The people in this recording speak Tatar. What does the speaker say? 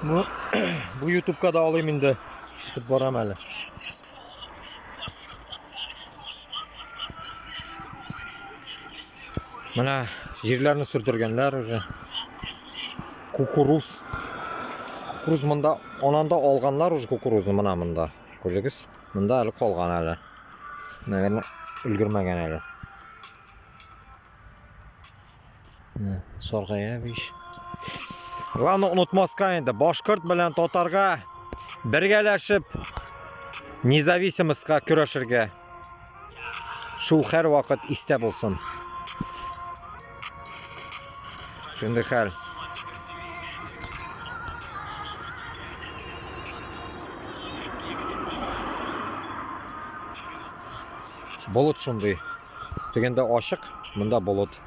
Бу, бу ютубка да алыйм инде. Көтеп барам әле. Менә җирләрне сөрдергәннәр уже. Кукуруз. Кукуруз монда, ананда алганнар уже кукурузны менә монда. Күрдегез? Монда әле калган әле. Наверное, өлгермәгән әле. Саргая биш. Главное онытмаска инде, башкорт белән татарга бергәләшеп независимостька көрәшергә. Шул һәрвакыт истә булсын. Шундый хәл. Болыт шундый. Тегендә ачык, монда болыт.